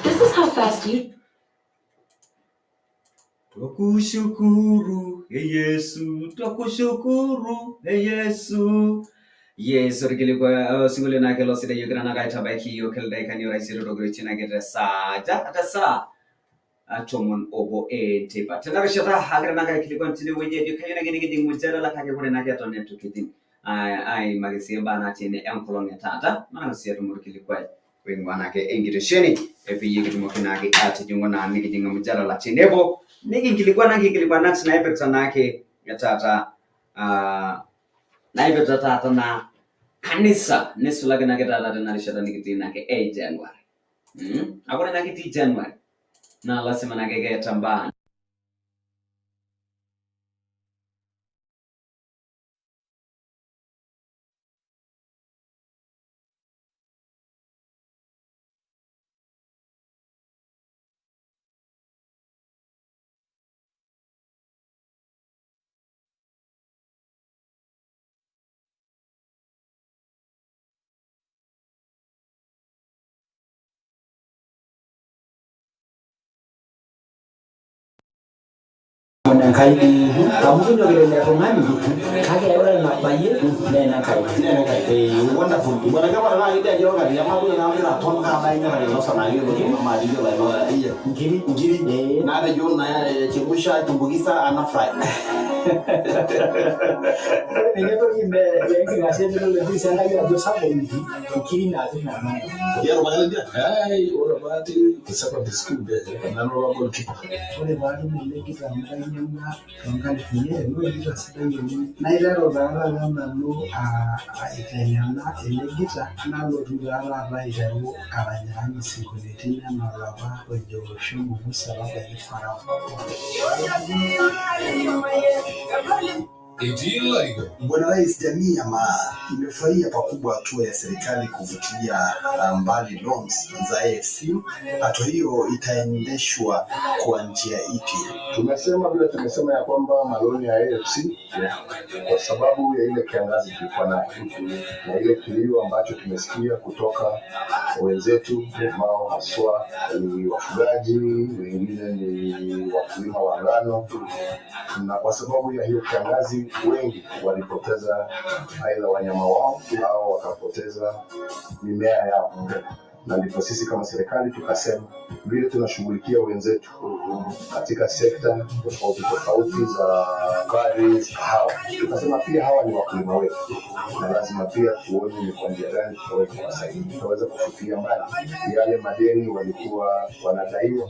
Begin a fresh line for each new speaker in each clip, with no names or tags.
This is how fast you
Twakushukuru e Yesu, twakushukuru e Yesu. Yes, orkilikuai osinkolio naake ilo sidai ogira naake aitabaiki iyiook ildaikani oraisere otogiroitie naake te saa aja te saa 11 enteipa. Tena rishata agira naake aikilikuan tinewueji ajo kayieu naake nikijing mjadala kake ore naake eton eitu kijing aimaki sii imbaa natii ene enkolong e taata matang'as sii atum orkilikuai oing'ua naake enkitesheni peyie kitumoki naake atijing'u naa nikijing mjadala tenebo nikinkilikuana nkikilikuanat naipirta naake taata naipirta taata naa kanisa nisulaki naake taata tena rishata nikitii naake e January. Ore naa kitii January naa lasima naake keeta mbaa
Enkai amu kinyokita ele tung'ani kake ore enabayie naa enenkai.
Ee wonderful. Bwana kama na ile ajo kati ya mabu na ngira ton ka ba ina na sana hiyo ndio mama aliyo la no iya.
Nkiri.
Ngiri.
Ee.
Na atejo na chemsha tumbukiza ana fry.
Ore ninye entoki enkingasia tenelo Enkai ajo sapuk nkiri natii nanu.
Yero bagala dia.
Ai, ore apa atii secondary school nanu apa goalkeeper.
Ore paatum ele gita amu kainyang'ua toonkalifuni are naa orgita sidai oleng. Naiteru taa taata nanu aiteng'ena ele gita nalotu taa taata aiteru aranyirany isinkolioitin enaa olapa ojo shomo musalaba e Farao.
Etii ilarikok.
Bwana Rais, jamii ya Maa imefurahia pakubwa hatua ya serikali kufutilia mbali loans za AFC. Hatua hiyo itaendeshwa kwa njia ipi?
Tumesema vile tumesema ya kwamba maloni ya AFC kwa sababu ya ile kiangazi tulikuwa nayo na ile kilio ambacho tumesikia kutoka wenzetu ambao haswa ni wafugaji, wengine ni wakulima wa ngano, na kwa sababu ya hiyo kiangazi wengi walipoteza aidha wanyama wao au wakapoteza mimea yao, na ndipo sisi kama serikali tukasema vile tunashughulikia wenzetu katika sekta tofauti tofauti za gari, kahawa, tukasema pia hawa ni wakulima wetu na lazima pia tuone ni kwa njia gani tutaweza kuwasaidia, tutaweza kufikia mbali yale madeni walikuwa wanadaiwa.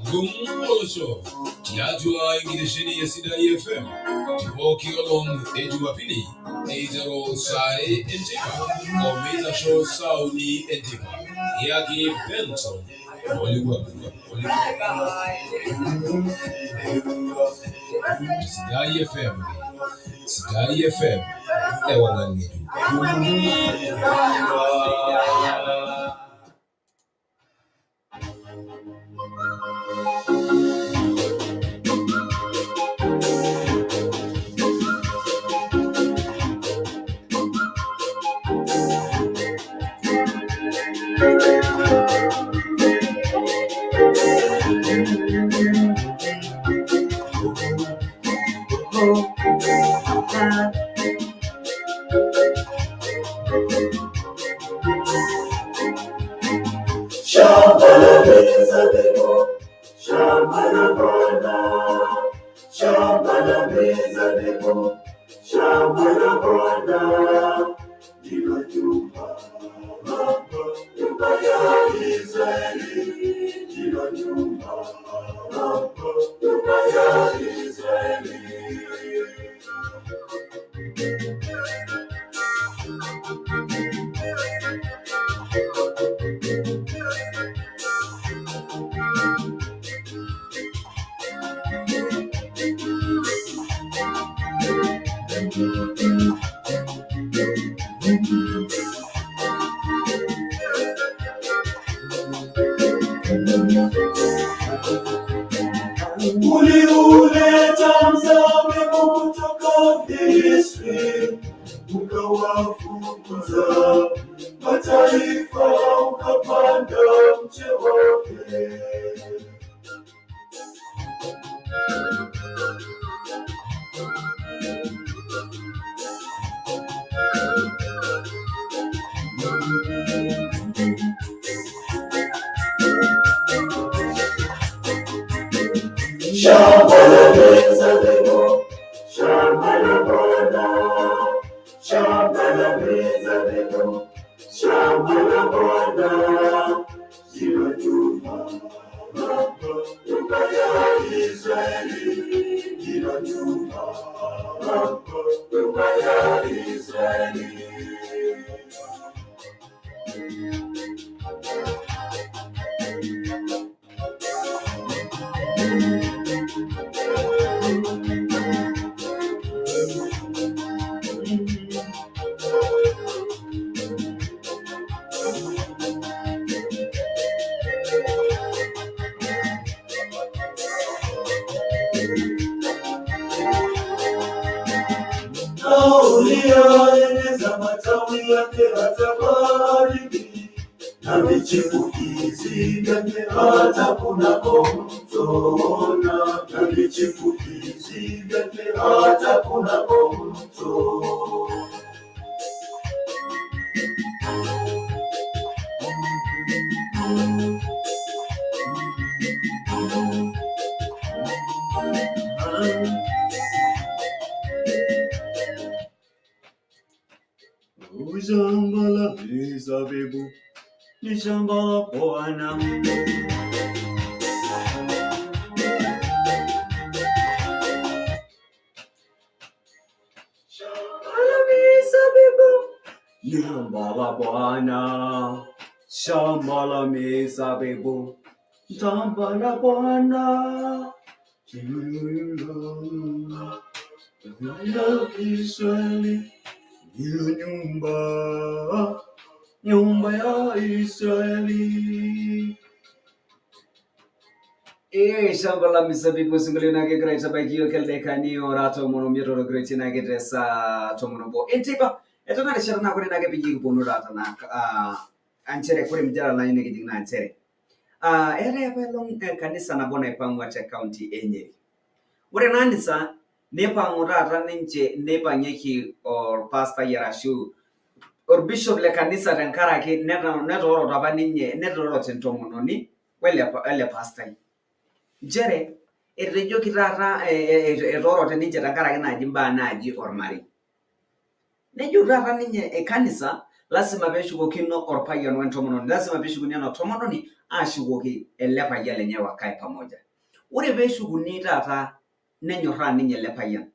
Olosho tiatua enkitesheni e Sidai FM tepooki olong e Jumapili eiteru saa are enteipa omeitasho saa uni enteipa. Iyaki Benson Sidai FM. Sidai FM ewang'an ng'ejuk.
Shamba la mizabibu, shamba la Bwana, shamba la mizabibu, shamba la Bwana, ndilo nyumba, nyumba ya Israeli, ndilo nyumba, nyumba ya Israeli. Uliuleta mzabibu kutoka Misri, Ukawafukuza mataifa, ukapanda mche wake. Shamba la mizabibu, shamba la Bwana, shamba la mizabibu, shamba la Bwana, ndilo nyumba, nyumba ya Israeli, ndilo nyumba, nyumba ya Israeli. Na uliyoeneza matawi yake hata magharibi, na vichipukizi vyake hata kunako mto, na vichipukizi vyake hata kunako mto.
Shamba la mizabibu ni shamba la Bwana. Shamba la mizabibu ni shamba la Bwana. Shamba la mizabibu, shamba la Bwana. La Israeli ndiyo nyumba, nyumba ya Israeli. Ee shamba la mizabibu sinkolio naa kegira aitabaiki yiok ildaikani ora tomon omiet otogiroitie naake te saa tomon obo enteipa. Eton erishata naa kore naake peyie kiponu taata naa nchere kore mjadala nayieu nikijing naa nchere eetae apa elong kanisa nabo naipang'ua te county e Nyeri. Ore ena anisa neipang'u taata ninche neipang'ieki orpastai arashu orbishop le kanisa tenkaraki netoorote apa ninye netoorote entomononi wele pastai. Nchere etejoki taata etoorote ninche tenkaraki naaji imbaa naaji ormarei. Nejo taata ninye kanisa lasima peeshukokino orpayian wentomononi, lasima peeshukuni ena tomononi ashukoki ele payian lenye wakae pamoja. Ore peeshukuni taata nenyorraa ninye ele payian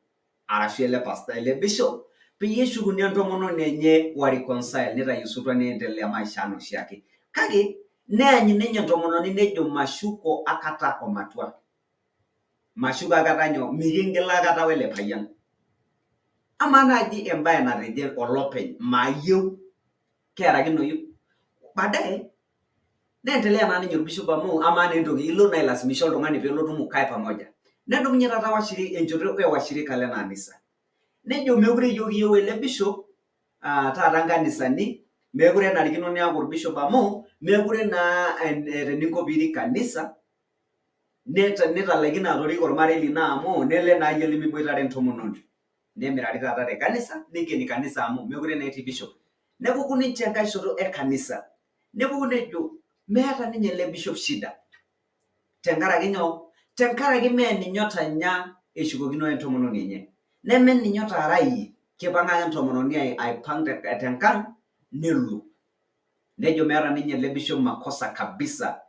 arashu ele pastor ele bishop peyie eshukuni entomononi enye wa reconcile nitayu osotua neendelea maisha anaa oshiake. Kake neany ninye entomononi nejo mashuko akata omatua. Mashuko akata nyoo? Mikingila akata wele payian. Amaa naaji embae natejo olopeny mayieu kearakinoyu? Baadaye neendelea naa ninye orbishop amu amaa naa entoki ilo naa ailazimisha oltung'ani peelotu mukae pamoja. Nedumunye taata washirika enchoto e washirika lena anisa. Nejo meekure yiok kiyieu ele bishop taata nkanisani, meekure enarikino niaku orbishop amu meekure naa teninko piirik kanisa nitalaikine atoriko ormarei lino amu nele naa iyie limiboitare entomononi. Nemirari taata te kanisa neikeni kanisa amu meekure naa etii bishop. Nepuku ninche enkae shoto e kanisa. Nepuku nejo meeta ninye ele bishop shida. Tenkaraki nyoo? Tenkaraki mee ninye otanya eshukokino entomononi enye. Neme ninye otaarayie, kipang'a ake entomononi aipang tenkang nelo. Nejo meeta ninye ele bishop makosa kabisa.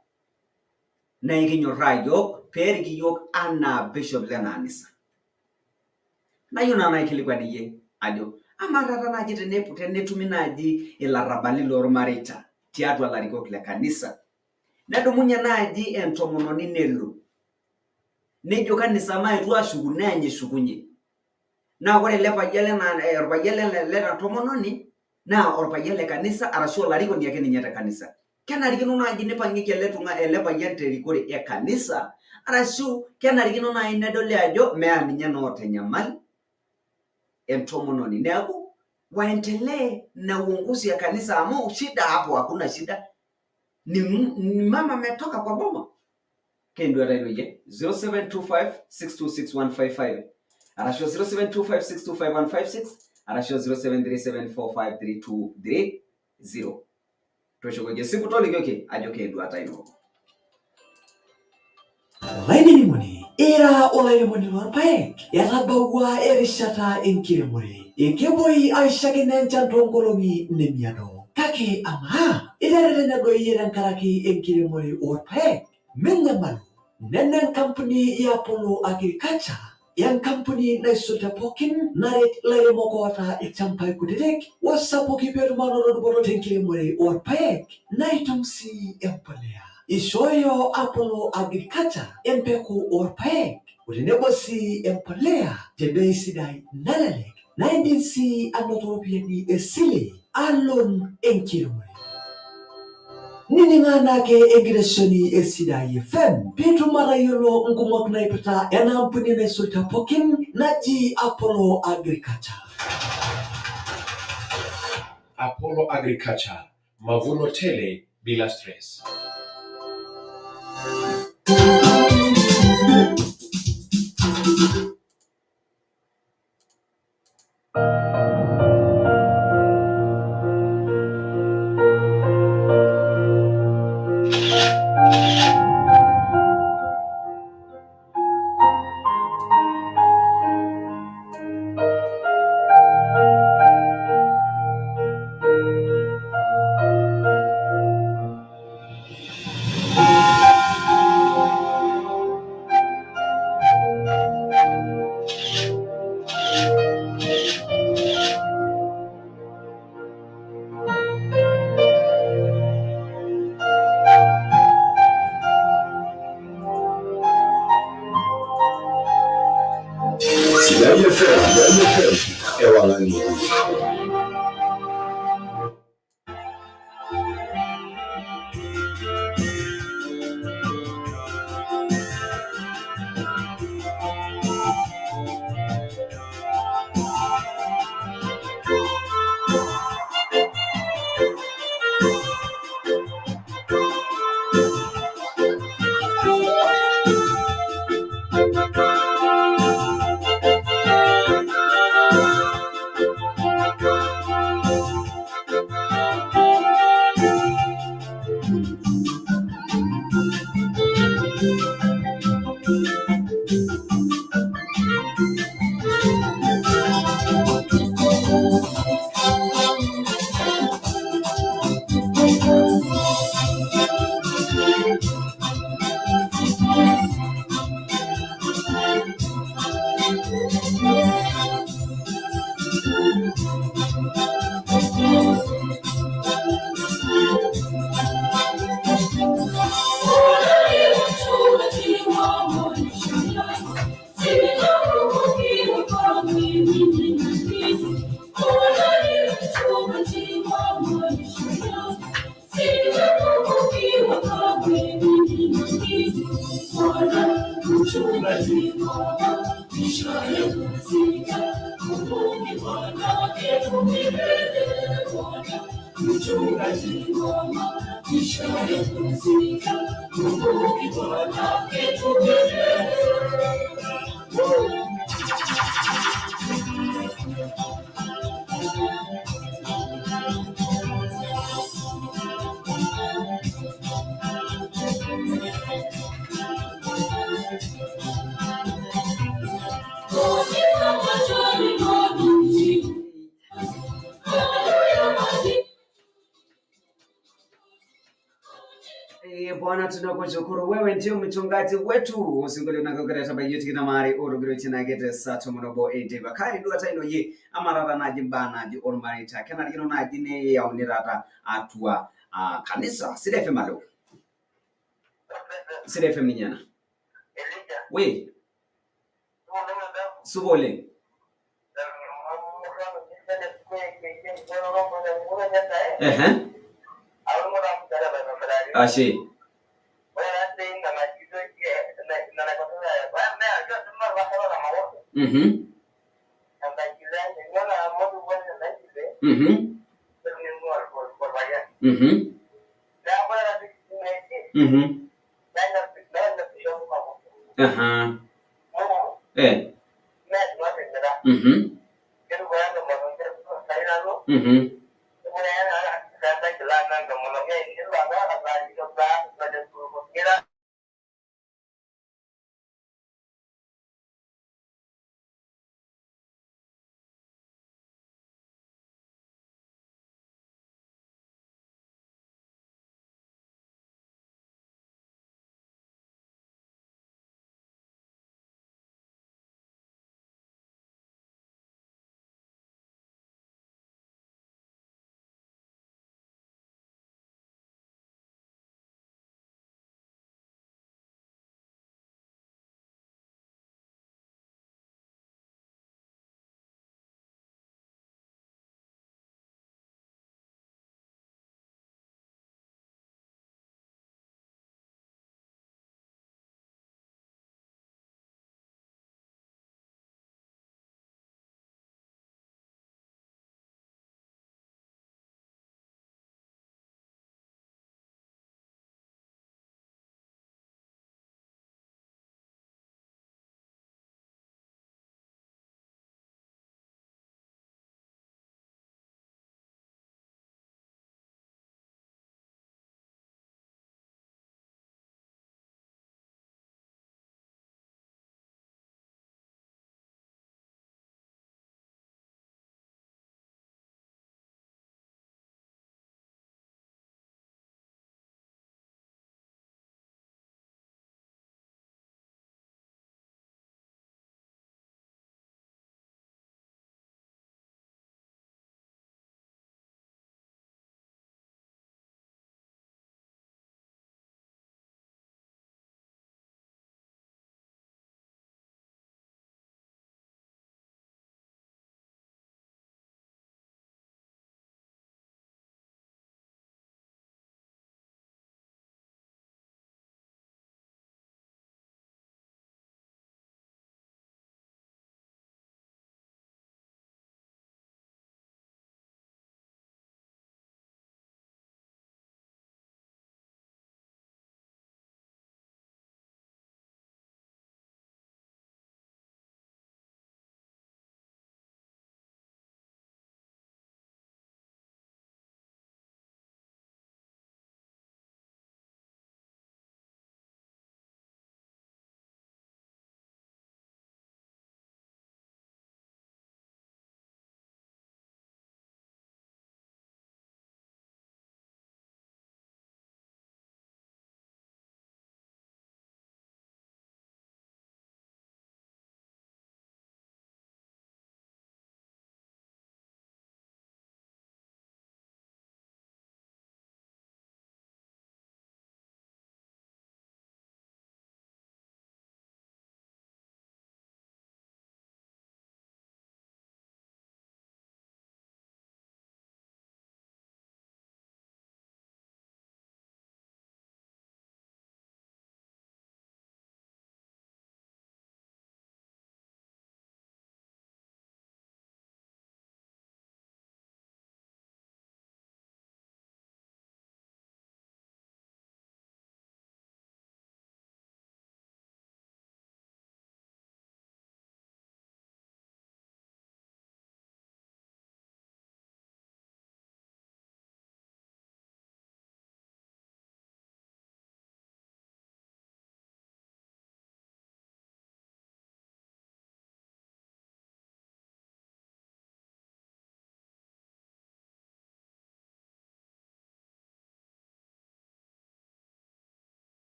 Naa ekinyorraa yiok peerik iyiok anaa bishop lena anisa. Nayieu nanu naikilikuan iyie ajo amaa taata naaji tenetumi naaji ilarrabali lormareita tiatua ilarikok le kanisa nedumunye naaji entomononi nelo nejo kanisa maetu ashuku neany eshukunye. Naa ore ele payian lena orpayian lena tomononi naa orpayian le kanisa arashu olarikoni ake ninye te kanisa. Kenarikino naaji neipangieki ele tung'ani ele payian terikore e kanisa arashu kenarikino naaji nedoli ajo mee ninye naa oota enyamali entomononi. Neeku Waendelee na uongozi ya kanisa amu shida hapo hakuna shida. Ni mama ametoka kwa boma. Kendo atainoye 0725626155 arashu 0725625156 arashu 0737453230 toshokoje siku tolikioki ajo kendo ataino.
Olainining'oni, ira olairemoni lorpaek, etabawua erishata enkiremore. Ekepuoi aishakino enchan toonkolong'i nemiado. Kake amaa, iterretene doi iyie tenkaraki enkiremore orpaek? Minyamalu, nena enkampuni e Apollo Agriculture, enkampuni naisul te pookin naret ilairemok oota ilchambai kutitik osapuki peetum anoto dupoto tenkiremore orpaek naitum sii empolea. Ishooyo Apollo Agriculture empeku orpaek otenebo sii empolea te bei sidai nalelek naa indim sii anoto iropiyiani esile aa loan enkiremore. Nining'aa naake enkitesheni e Sidai FM piitum atayiolo nkumok naipirta ena ampuni naisul te pookin naji Apollo Agriculture.
Apollo Agriculture, mavuno tele bila stress.
Sidai FM, Sidai FM, ewang'an ng'ejuk.
Bwana tunakushukuru wewe ndio mchungaji wetu usinkolio nakokera tabayiotikitamari orogirochinakete saa tomon obo enteipa kai duo ata ino amarata naaji mbaa naaji ormareita kenarikino naaji neyauni taata atua kanisa. Sidai FM alo. Sidai FM ninye ena. We. Supa oleng. Ehe. Ashe. Mhm. Mhm. Mhm. Aha. Eh. Mhm. Mhm.